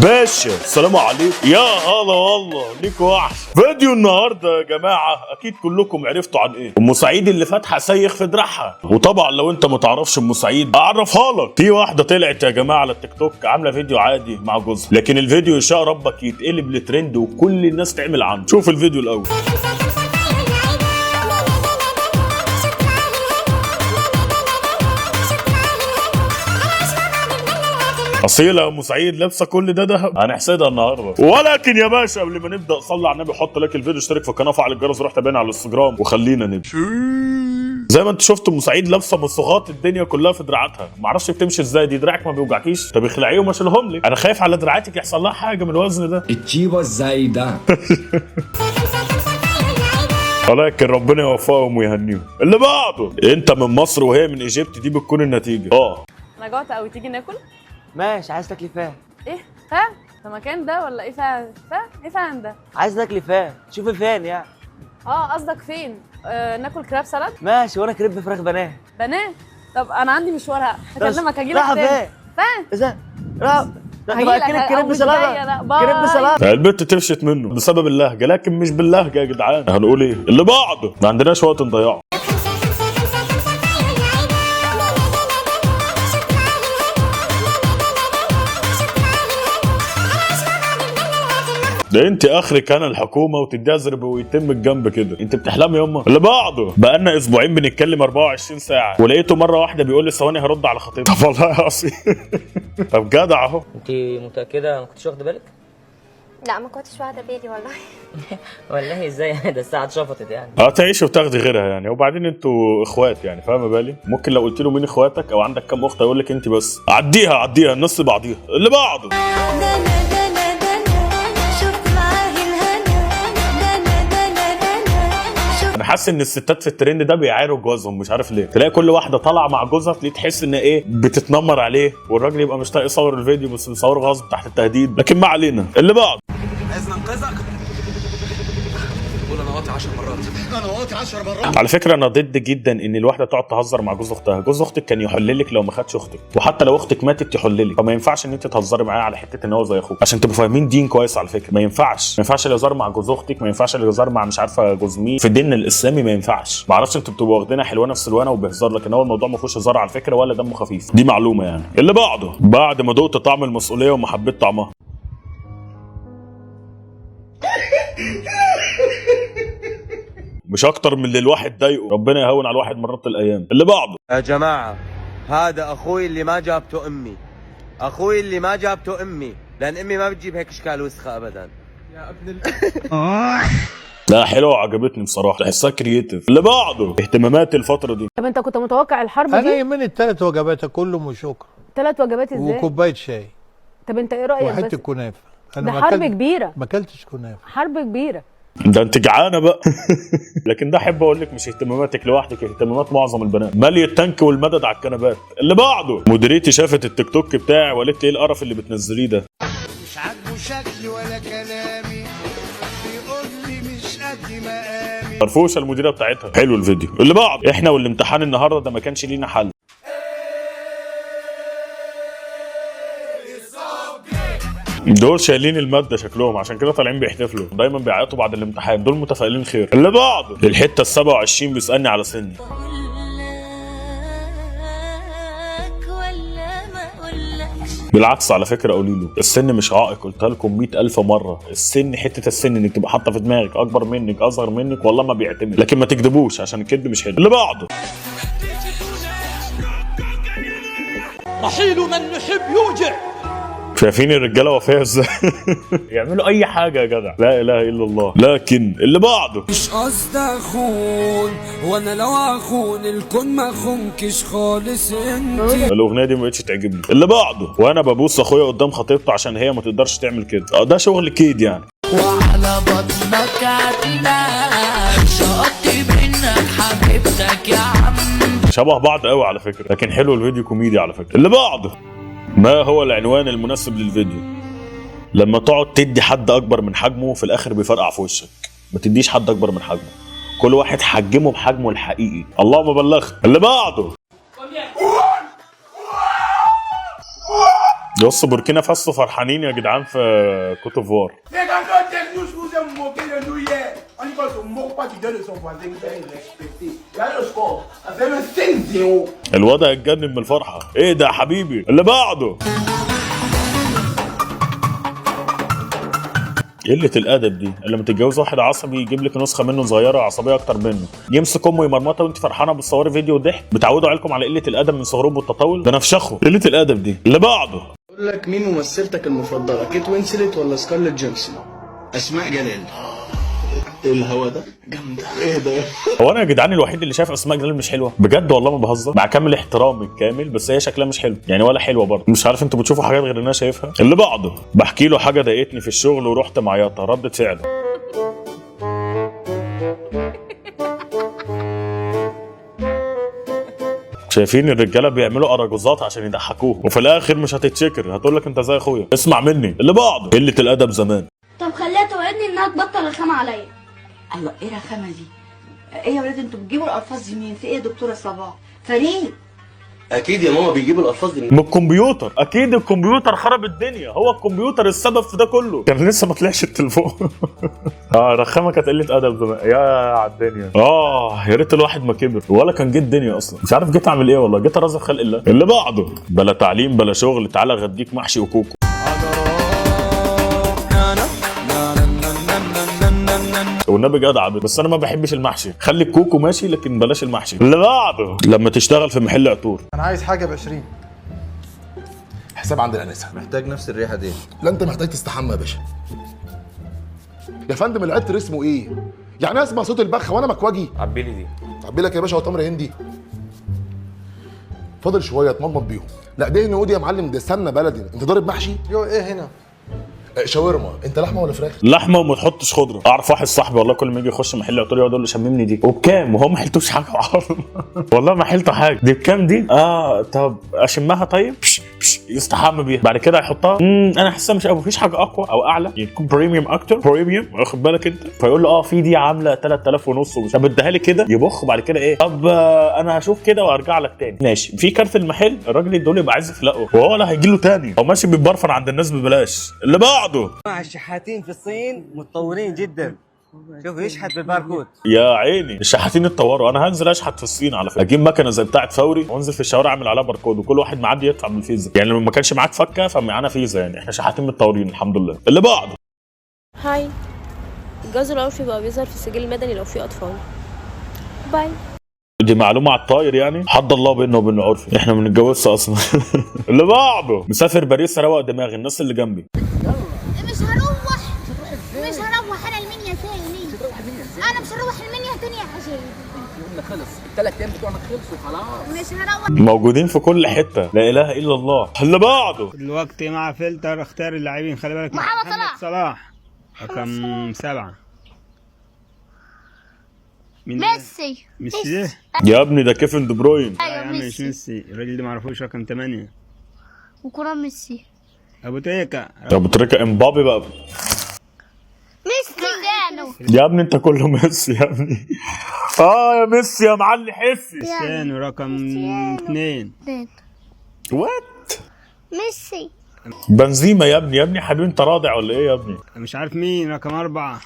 باشا السلام عليكم، يا هلا والله ليكوا وحش. فيديو النهارده يا جماعة اكيد كلكم عرفتوا عن ايه. ام سعيد اللي فاتحة سيخ في دراعها، وطبعا لو انت ما تعرفش ام سعيد اعرفها لك. في واحدة طلعت يا جماعة على التيك توك عامله فيديو عادي مع جوزها، لكن الفيديو يشاء ربك يتقلب لترند وكل الناس تعمل عنه. شوف الفيديو الاول. اصيلة يا ام سعيد لابسه كل ده دهب، هنحسدها النهارده. ولكن يا باشا قبل ما نبدا صلي على النبي، حط like الفيديو، اشترك في القناة، فعل الجرس، روح تابعنا على الانستجرام، وخلينا نبدا. زي ما انت شفت ام سعيد لابسه مصاغات الدنيا كلها في دراعاتها، ما اعرفش بتمشي ازاي دي. دراعك ما بيوجعكيش؟ طب اخلعيهم واشيلهم لك، انا خايف على دراعاتك يحصل لها حاجة من الوزن ده. الطيبة الزايدة. ولكن ربنا يوفقهم ويهنيهم. اللي بعده، انت من مصر وهي من Egypt، دي بتكون النتيجة. انا جوعت قوي، تيجي ناكل؟ ماشي. عايز تاكلي فين؟ ايه فا ده مكان ده ولا ايه؟ فا فا ايه فان ده؟ عايز تاكلي فين؟ شوفي فين يعني. قصدك فين؟ ناكل crab salad. ماشي، وانا كريب فراخ بناه. بناه؟ طب انا عندي مشوار، هكلمك هجيلك رايحة تاني. فين؟ فين؟ ازاي؟ رايحة ده هجيلك، اكلك أو كريب مش سلطة. جاية، لا، bye. كريب سلطة. البت تفشت منه بسبب اللهجة، لكن مش باللهجة يا جدعان. هنقول ايه؟ اللي بعده، ما عندناش وقت نضيعه. ده انت اخرك انا الحكومة وتديها زرب ويتم الجنب كده، انت بتحلمي ياما. اللي بعده، بقالنا اسبوعين بنتكلم 24 ساعة، ولقيته مرة واحدة بيقول لي ثواني هرد على خطيبتي. طب والله يا اصيل. طب جدع اهو. انت متأكدة ما كنتش واخدة بالك؟ لا ما كنتش واخده بالي والله. والله ازاي؟ ده الساعة اتشفطت يعني. تعيش وتاخدي غيرها يعني، وبعدين انتوا اخوات يعني، فاهمه بالي؟ ممكن لو قلت له مين اخواتك او عندك كام اخت يقول لك انت بس. عديها عديها، النص بعضيها. اللي بعده، انا حاسس ان الستات في الترند ده بيعايروا جوازهم، مش عارف ليه. تلاقي كل واحدة طالعه مع جوزها تلاقي تحس ان ايه، بتتنمر عليه، والراجل يبقى مش طايق يصور الفيديو بس بيصوره غصب تحت التهديد. لكن ما علينا. اللي بعده، عايز ننقذك؟ قول انا واطي 10 مرات. انا واطي 10 مرات. على فكرة انا ضد جدا ان الواحدة تقعد تهزر مع جوز اختها. جوز اختك كان يحللك لو ما خدش اختك، وحتى لو اختك ماتت يحللك، فما ينفعش ان انت تهزري معاه على حتة ان هو زي اخوك، عشان تبقوا فاهمين دين كويس. على فكرة ما ينفعش، ما ينفعش الهزار مع جوز اختك، ما ينفعش الهزار مع مش عارفه جوز مين. في الدين الاسلامي ما ينفعش. ما اعرفش انتوا بتبقوا واخدينها حلوانه في سلوانه وبهزار، لكن هو الموضوع ما فيهوش هزار على فكرة، ولا دمه خفيف. دي معلومة يعني. اللي بعده، بعد ما دقت طعم المسؤولية وما حبيت طعمها. مش اكتر من اللي الواحد ضايقه، ربنا يهون على الواحد مرات الايام. اللي بعده، يا جماعة هذا أخوي اللي ما جابته أمي، أخوي اللي ما جابته أمي، لأن أمي ما بتجيب هيك إشكال وسخة أبدا. لا حلوة عجبتني بصراحة، تحسها creative. اللي بعده، اهتمامات الفترة دي. طب انت كنت متوقع الحرب انا دي؟ يهمني الثلاث وجبات كلهم وشكرا. 3 وجبات ازاي؟ وكوبايه شاي. طب انت ايه رايك؟ وحتة بس كنافه. انا ده ما حرب كبيرة. ما اكلتش كنافه. حرب كبيرة. ده انت جعانة بقى. لكن ده احب اقول لك مش اهتماماتك لوحدك، اهتمامات معظم البنات. مالي التانك والمدد على الكنبات. اللي بعده، مديرتي شافت التيك توك بتاعي وقالت لي ايه القرف اللي بتنزليه ده؟ مش عاجبه شكلي ولا كلامي، بيقول لي مش قد مقامي. فرفوشه المديرة بتاعتها. حلو الفيديو. اللي بعده، احنا والامتحان النهارده ده ما كانش لينا حل. دول شايلين المادة شكلهم، عشان كده طالعين بيحتفلوا، دايما بيعيطوا بعد الامتحان، دول متفائلين خير. اللي بعده، الحتة ال 27 بيسالني على سني. بالعكس على فكرة قولي له السن مش عائق، قلتها لكم 100,000 مرة. السن حتة السن انك تبقى حاطه في دماغك اكبر منك اصغر منك والله ما بيعتمد، لكن ما تكذبوش عشان الكذب مش حلو. اللي بعده، رحيل من نحب يوجع. شايفين الرجالة وفيه ازاي؟ يعملوا اي حاجة يا جدع، لا اله الا الله. لكن اللي بعده، مش قصدي اخون، وانا لو اخون الكون ما خونكش خالص انت. الاغنية دي ما بقتش تعجبني. اللي بعده، وانا ببوس اخويا قدام خطيبته عشان هي ما تقدرش تعمل كده. ده شغل كيد يعني. وعلى بطنك عدلان شقطت منك حبيبتك يا عم. شبه بعض قوي على فكرة، لكن حلو الفيديو كوميدي على فكرة. اللي بعده، ما هو العنوان المناسب للفيديو؟ لما تقعد تدي حد اكبر من حجمه في الاخر بيفرقع في وشك. ما تديش حد اكبر من حجمه، كل واحد حجمه بحجمه الحقيقي. اللهم بلغت. اللي بعده، بص بوركينا فاسو فرحانين يا جدعان في كوت ديفوار. الوضع اتجنن من الفرحة. ايه ده يا حبيبي؟ اللي بعده. قلة الأدب دي، لما تتجوز واحد عصبي يجيب لك نسخة منه صغيرة عصبية أكتر منه، يمسك أمه يمرمطها وأنت فرحانة بتصوري فيديو ضحك، بتعودوا عيالكم على قلة الأدب من صغرهم والتطاول، ده نفشخه، قلة الأدب دي. اللي بعده. اقول لك مين ممثلتك المفضلة، كيت وينسلت ولا سكارليت جونسون؟ اسماء جلال. ايه الهوا ده؟ جامدة. ايه ده؟ هو انا يا جدعان الوحيد اللي شايف اسماء جلال مش حلوة؟ بجد والله ما بهزر، مع كامل احترامي الكامل، بس هي شكلها مش حلو يعني، ولا حلوة برضه. مش عارف انتوا بتشوفوا حاجات غير اللي انا شايفها. اللي بعده. بحكي له حاجة ضايقتني في الشغل ورحت معيطه، ردة فعله. شايفين الرجالة بيعملوا اراجوزات عشان يضحكوه، وفي الاخر مش هتتشكر، هتقول لك انت زي اخويا. اسمع مني. اللي بعده. قلة الادب زمان. طب خليها توعدني انها تبطل رخامه عليا. الله، ايه الرخامه دي؟ ايه يا ولاد انتوا بتجيبوا الالفاظ دي منين؟ في ايه يا دكتورة صباح؟ فريد اكيد يا ماما بيجيبوا الالفاظ دي من الكمبيوتر، اكيد الكمبيوتر خرب الدنيا، هو الكمبيوتر السبب في ده كله. كان لسه ما طلعش التليفون. رخامه كانت قلة ادب زمان يا على الدنيا. يا ريت الواحد ما كبر ولا كان جه الدنيا اصلا. مش عارف جيت اعمل ايه والله، جيت ارازف خلق الله. اللي بعده. بلا تعليم بلا شغل، تعالى غديك محشي وكوكو. والنبي جدع، بس انا ما بحبش المحشي، خلي الكوكو ماشي لكن بلاش المحشي. اللي بعده. لما تشتغل في محل عطور. انا عايز حاجة ب 20. حساب عند الانسة. محتاج نفس الريحة دي. لا انت محتاج تستحمى يا باشا. يا فندم العطر اسمه ايه؟ يعني اسمع صوت البخه وانا مكواجي؟ عبيلي دي. عبي لك يا باشا، هو تمر هندي. فاضل شوية اتمضمض بيهم. لا دهن ودي يا معلم، ده سمنه بلدي. انت ضارب محشي؟ يو ايه هنا؟ شاورما. انت لحمه ولا فراخ؟ لحمه وما تحطش خضرة. اعرف واحد صاحبي والله كل ما يجي يخش محل عطور يقعد يقول له شممني دي وبكام، وهو ما حلتوش حاجة والله ما حلته حاجة. دي بكام دي؟ طب اشمها طيب. بش بش يستحمى بيها بعد كده يحطها. انا حاسسها مش قوي، مفيش حاجة اقوى او اعلى يعني تكون premium اكتر، premium واخد بالك انت. فيقول له في دي عامله 3000 ونص، طب اديها لي كده. يبخ بعد كده ايه؟ طب انا هشوف كده وارجع لك تاني. ماشي. في كارت المحل الراجل يدوله يبقى عايز يفلقه، وهو لا هيجي له تاني، هو ماشي بيتبرفن عند الناس ببلاش. اللي بعده. مع الشحاتين في الصين متطورين جدا، شوف يشحت بالباركود. يا عيني الشحاتين اتطوروا. انا هنزل اشحت في الصين على فكرة، اجيب مكنه زي بتاعه فوري وانزل في الشوارع اعمل عليها باركود، وكل واحد معدي يدفع بالفيزا، يعني لو ما كانش معاك فكه فمعانا فيزا، يعني احنا شحاتين متطورين الحمد لله. اللي بعده. hi. الجواز العرفي بقى بيظهر في السجل المدني لو في اطفال. bye. دي معلومة على الطاير يعني، حد الله بيننا وبين عرفي، احنا ما بنتجوزش اصلا. اللي بعده. مسافر باريس اروق دماغي، الناس اللي جنبي. مش هروح، مش هروح انا المنيا تاني. انا مش هروح المنيا تاني يا عجيب. يومنا خلص، الثلاث ايام بتوعنا خلصوا خلاص. مش هروح. موجودين في كل حتة، لا اله الا الله. اللي بعده. دلوقتي مع فلتر اختار اللاعبين، خلي بالك. محمد صلاح رقم 7. مين ده؟ ميسي. ميسي ده؟ يا ابني ده كيفن دي بروين. لا يا عم مش ميسي، الراجل ده معرفوش. رقم 8 وكرة ميسي. ابو تريكة. ابو تريكه. امبابي بقى. ميسي كريستيانو. يا ابني انت كله ميسي يا ابني. يا ميسي يا معلي حسي. كريستيانو رقم 2. what؟ ميسي. بنزيما يا ابني، يا ابني حبيبي انت راضع ولا ايه يا ابني؟ مش عارف مين رقم 4.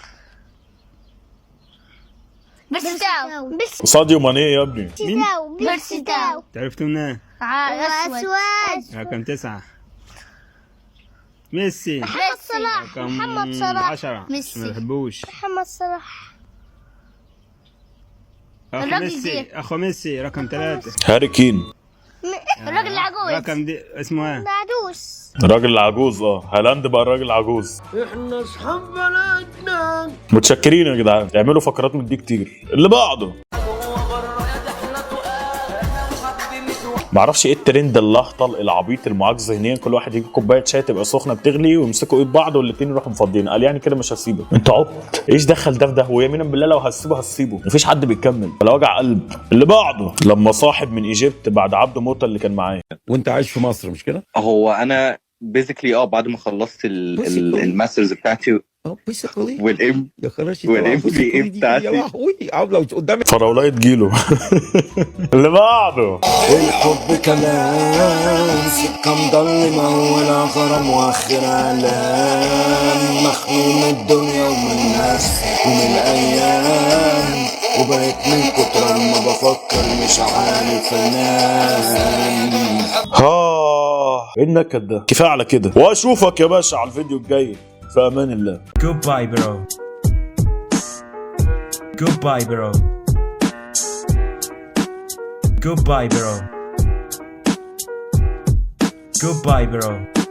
بيرسي تاو. ساديو ماني يا ابني. بيرسي تاو. بيرسي تاو. عرفتوا منين؟ اسود. رقم 9 ميسي. محمد صلاح. محمد صلاح. 10 ميسي. ما بحبوش محمد صلاح. اخو الراجل ميسي، اخو ميسي رقم 3. هاري كين. الراجل العجوز. رقم دي اسمه ايه؟ العجوز. الراجل العجوز. هالاند بقى الراجل العجوز. احنا اصحاب بلدنا. متشكرين يا جدعان، اعملوا فقرات من دي كتير. اللي بعده. معرفش ايه الترند الاهطل العبيط المعاك ذهنيا، كل واحد يجيب كوباية شاي تبقى سخنة بتغلي ويمسكوا ايد بعض والاثنين يروحوا مفضيين. قال يعني كده مش هسيبك انت عبط، ايش دخل ده في ده؟ ويمينا بالله لو هسيبه هسيبه، مفيش حد بيكمل ولا وجع قلب. اللي بعده. لما صاحب من Egypt بعد عبده موته اللي كان معاه. وانت عايش في مصر مش كده؟ هو انا basically بعد ما خلصت ال masters بتاعتي والام يا خراشي والام بي اي بتاعتي. يا لهوي عامله قدامي. فراولايه جيله. اللي بعده. الحب كلام، سكة مضلمة ولا غرام واخر آلام، مخنوق من الدنيا ومن الناس ومن الأيام، وبقيت من كتر ما بفكر مش عارف أنام. ها، ايه النكد ده؟ كفاية على كده، واشوفك يا باشا على الفيديو الجاي في امان الله. Goodbye bro. Goodbye bro. Goodbye bro. Goodbye bro.